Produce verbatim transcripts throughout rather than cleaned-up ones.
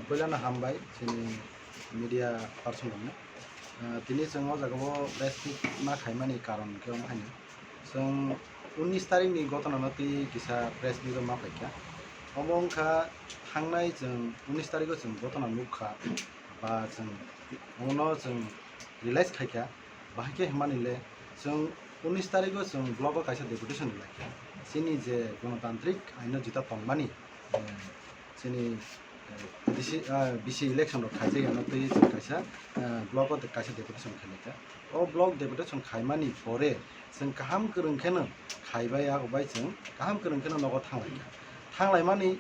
Puilano hambai chini media person rokno. Ah, tini chwng o jaga o press meet ma khaimani karon khe wng haino. Chwng unis tarikh ni gotona no twi kisa press meet o ma phaikha. Omo wngkha thangnai chwng unis tarikh o chwng gotona nukha ba chwng omono chwng realize khaikha. Bahai khe hwnmani le chwng unis tarikh o chwng block o kaisa deputation rwlaikha. Chini je gonotantrik aino jita tongmani, eh, chini, eh, D C, ah, B C election rok khaijak ya, no twi chwng kaisa, eh, block o kaisa deputation khailai kha. O block deputation khaimani pore chwng kaham kwrwng kheno khaibai, abo bai chwng kaham kwrwng kheno nogo thanglai kha. Thanglaimani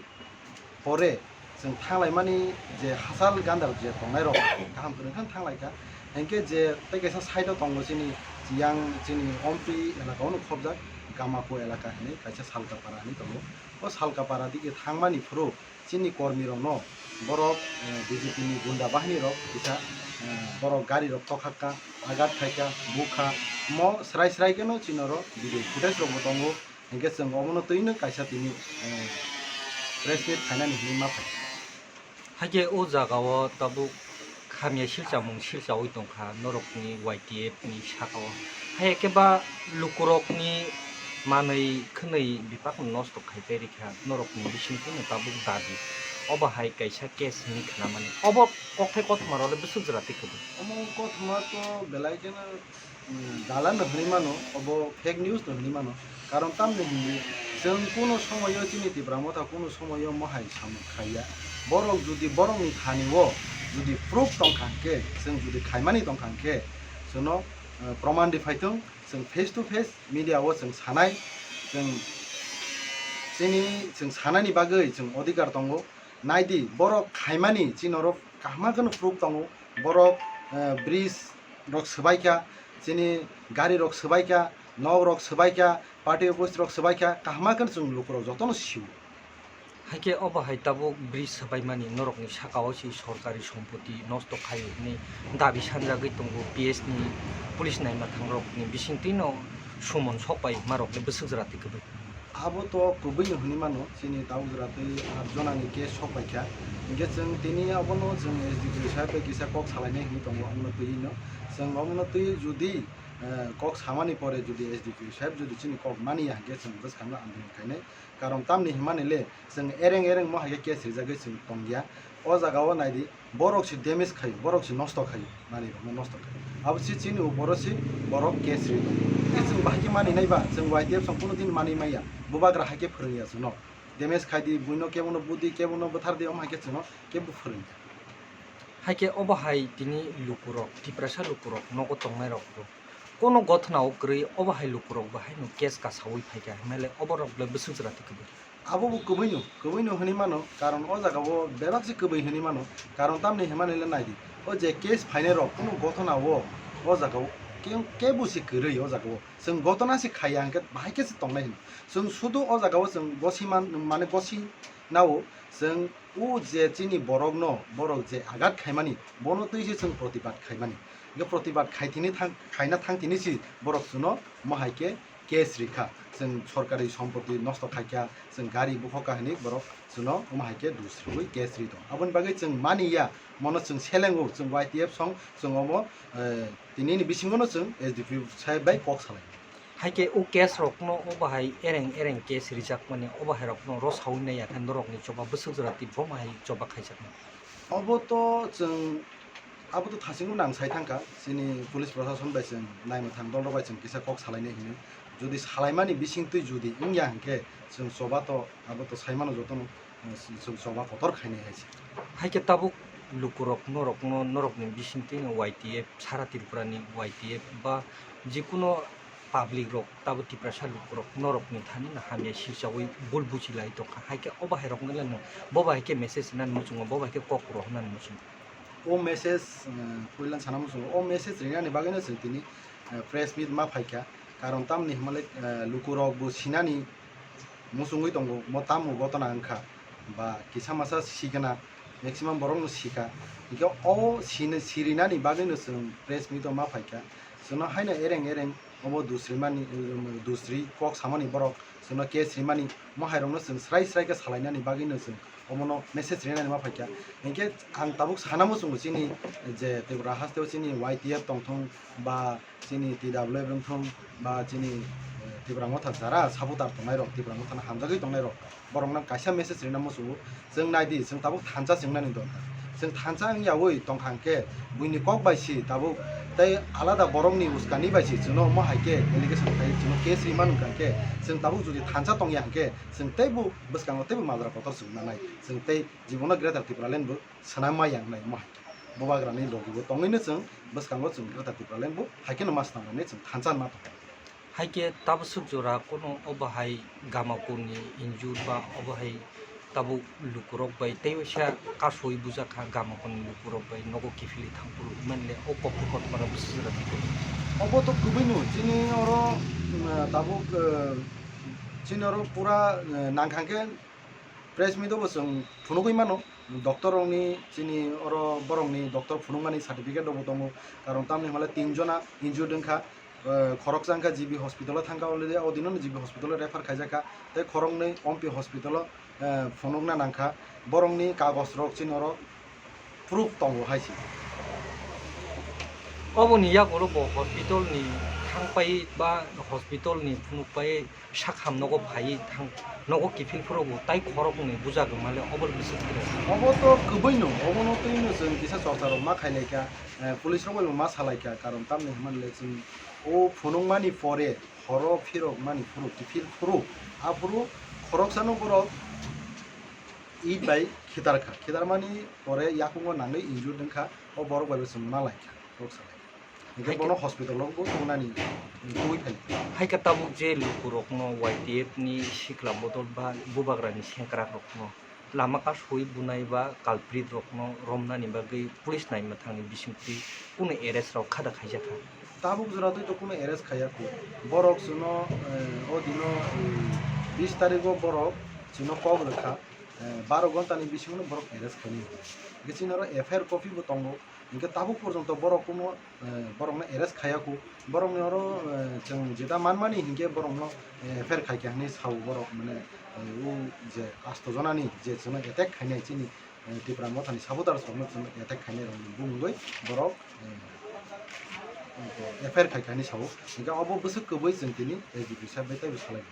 pore chwng thanglaimani je hachal gandar je tongnai rok kaham kwrwng kheno thanglai kha. Hinkhe je tei kaisa side o tongo chini yang chini Ompi elaka o no khobjak Gamako elaka hinwi kaisa Salkapara hinwi tongo. O Salkapara digi thangmani phuru chini kormi rokno borok, eh, B J P ni gunda bahini rok kisa, eh, borok gari rok tokhak kha, agat khai kha, bukha, mo srai srai kheno chini oro video footage rok bo tongo, hinkhe chwng omono twi no kaisa tini, eh, press meet khainani hinwi ma phai. Hakhe o jaga o tabuk hamya silchamung silchaui tongkha norokni Y T F ni saka o. Hai khe ba lukurokni manwi khwnwi bipakno nosto khai phairikha norokni bisingtwi no tabuk dabi. Obo hai kaisa case hinwi khnamani. Obo kokthai kothoma rok le bwswk jora twi kwbui. Omo kothoma to belai kheno, mm, dalan no hinwi mano, obo fake news no hinwi mano. Karon tamni hinwi chwng kuno somoyo chini Tipra Motha kuno somoyo mohai samung khaiya. Borok jodi borokni thani o jodi proof tongkha hwnkhe, chwng jodi khaimani tongkha hwnkhe, chwngno, eh, proman ri phaitong, chwng face to face media o chwng sanai, chwng chini chwng sanani bagwi chwng odhikar tongo. Naidi, borok khaimani chini oro kaham kheno proof tongo. Borok, eh, bridge rok swbaikha, chini gari rok swbaikha, nok rok swbaikha, party office rok swbaikha, kaham kheno chwng lukurok jotono sio. Hakhe obo hai tabuk bridge swbaimani norokni saka o se sorkari sompoti nosto khai hwnwi dabi sanjagwi tongo P S ni police naima thangrokni bisingtwino sumon sokpai hwnmarokni bwswk jora twi kwbui. Abo to kwbwino hwnwi mano, chini tabuk jora twi aat jonani case sok paikha. Hinkhe chwng tini abono chwng S D P O saheb bai kisa kok salainai hwnwi tongo, abono twi hino. Chwng omono twi jodi, eh, kok samani pore jodi S D P O saheb jodi chini kok maniya hinkhe chwng bwskango andolon khainai. Karon tamni hwnmani le chwng ereng ereng mo hai khe case rijagwi chwng tongya. O jaga o naidi, borok se damage khaio, borok se nosto khaio, manwi rokno nosto khaio. Abo se chini uporo se borok case ri tongo. Tei chwng bahai khe mani nai ba, chwng Y T F song kuno din mani maya. Bubagra hai khe phwrwngya chwngno. Damage khai di, buino kebono budi, kebono bwthar di, omo hai khe chwngno kebo phwrwngya. Hai khe obo hai tini lukurok, Tiprasa lukurok nogo tongnai rok bo kono gothona o kwrwi obo hai lukurok bo haino case kasaui phaikha, hwnmale obo rok le bwswk jora twi kwbui. Abo bo kwbwino, kwbwino hwnwi mano, karon o jaga o bebak se kwbwi hwnwi mano, karon tamni hwnmani le nai di, o je case phainai rok kunu gothona o, o jaga o ke-, kebo se kwrwi o jaga o, chwng gothona se khaiya hwnkhe bahai khe se tongnai hino, chwng sudu o jaga o chwng gosi man, mane gosi nao chwng o je chini borok no, borok je agat khaimani, bono twi se chwng protibad khaimani, hwnkhe protibad khai tini thang, khaina thang tini si borok chwngno mo hai khe case rikha, chwng sorkari sompoti nosto khaikha, chwng gari bukhokha hinwi borok chwngno omo hai khe dusriwi case ri tongo. Aboni bagwi chwng mani ya, mono chwng selengo, chwng Y T F song, chwng omo, eh, tinini bisingono chwng S D P O saheb bai kok salai. Hai khe o case rokno obo hai ereng ereng case rijakmani, obo hai rokno rosaui nai ya khe norokni choba bwswk jora twi bomo hai choba khaijakmani. Obo to chwng, abo to thasingbo nang sai thangkha, chini police prosason bai chwng naimwthang dol rok bai chwng kisa kok salainai hinwi. Jodi salaimani bisingtwi jodi wngya hwnkhe chwng choba to abo to saimano jotono, eh, chwng choba kotor khainai hai se. Hai khe tabuk lukurok norokno, norokni bisingtwino Y T F, sara Tripurani Y T F ba jikuno public rok, tabuk Tiprasa lukurok norokni thani no hamya silchaui bul buchi lai tongkha. Hai khe obo hai rokno le nwng bo bai khe message rinani muchungo, bo bai khe kok rohornani muchungo. O message, eh, puila sana muchungo. O message rinani bagwino chwng tini, eh, press meet ma phaikha. Karon tamni hwnmale, eh, lukurok bo sinani muchungwi tongo, mo tamo gotona wngkha, ba kisa masa sikana, maximum borokno sika. Hinkhe o sini, sirinani bagwino chwng press meet o ma phaikha. Chwngno haino ereng ereng Omo dusri mani, um, dusri kok samani borok chwngno case rimani, mohairokno chwng srai srai khe salainani bagwino chwng omono message rinani ma phaikha. Hinkhe ang tabuk sana muchungo chini je Tripura hasteo chini Y T F tongthung ba chini T W F wngthung ba chini, eh, Tipra Motha jara supporter tongnairok, Tipra Mothano hamjagwi tongnairok, borokno kaisa message rina muchungo, chwng naidi, chwng tabuk thansa chwngnani dol. Chwng thansa wngyawi tongkha hwnkhe buini kok bai si tabuk tei alada borokni uskani bai si chwngno omo hai khe allegation khai chwngno case rimani wngkha hwnkhe chwng tabuk jodi thansa tongya hwnkhe chwng teibo bwskango teibo majra kotor chwng nanai, chwng tei jibono Greater Tipraland bo swnam ma yang nai omo hai khe. Bubagrani logi bo tongwino chwng bwskango chwng Greater Tipraland bo hai kheno ma swnam nai chwng thansa ma tongo. Hai khe tabuk swk jora kuno obo hai Gamakuni injure ba obo hai tabuk lukurok bai tei waisa kasui bujak kha Gamakuni lukurok bai nogo kiphilwi thangphuru manle o kok khe kothoma rok bwswk jora twi tongo. Obo to kwbwino chini oro, mm, tabuk, eh, chini oro pura, eh, nangkha khe press meet o bo chwng phunugwi mano, doctor rokni chini oro borokni doctor phunukmani certificate rokbo tongo, karon tamni hwnle tin jona injured wngkha, eh, khoroksa wngkha G B hospital o thangkha already, o dino G B hospital o refer khaijakha, tei khoroknwi Ompi hospital o, eh, phunukna nangkha, borokni kagoj rok chini oro proof tongo hai se. Oboni yagulo bo hospital ni thangpai ba hospital ni phunukpai sakham nogo phaiwi thang, nogo kiphil phuru bo tai khoroknwi bujak rwmale obo bwswk phuru. Obo to kwbwino, obono twino chwng kisa chorcha rok ma khailaikha, eh, police rok bai bo ma salaikha, karon tamni hwnmale chwng o phunukmani pore horo phirokmani phuru kiphil phuru, aphuru khoroksano borok it bai khitarkha, khitarmani pore yakungo nangwi injured wngkha, o borok bai bo chwng ma laikha, borok salai. Hinkhe hai bono hospital o bo tongnani tubui phai. Hai khe tabuk je lukurokno Y T F ni sikla bodol ba bubagrani sengkrakrokno lama kasui bunai ba culprit rokno romnani bagwi police naima thangni bisingtwi kunu arrest rok khada khaijakha. Tabuk jora twi to kunu arrest khaiya kho. Borok chwngno, eh, o dino, eh, bis tarikgo borok chwngno kok rwkha, eh, baro ghonta ni bisingno borok arrest khainai. Hinkhe chini oro F I R copy bo tongo. Hinkhe tabuk porjonto borok kuno, eh, borokno arrest khaiya kho. Borokni oro, eh, chwng jeta manmani hinkhe borokno, eh, F I R khaikha hinwi sao borok, mane, eh, o je asto jonani je chwngno attack khainai chini, eh, Tipra Mothani supporters rokno chwngno attack khainai rokni bumungwi borok, eh, F I R khaikha hinwi sao. Hinkhe obo bwswk kwbwi chwng tini S D P sir bai teibo salai.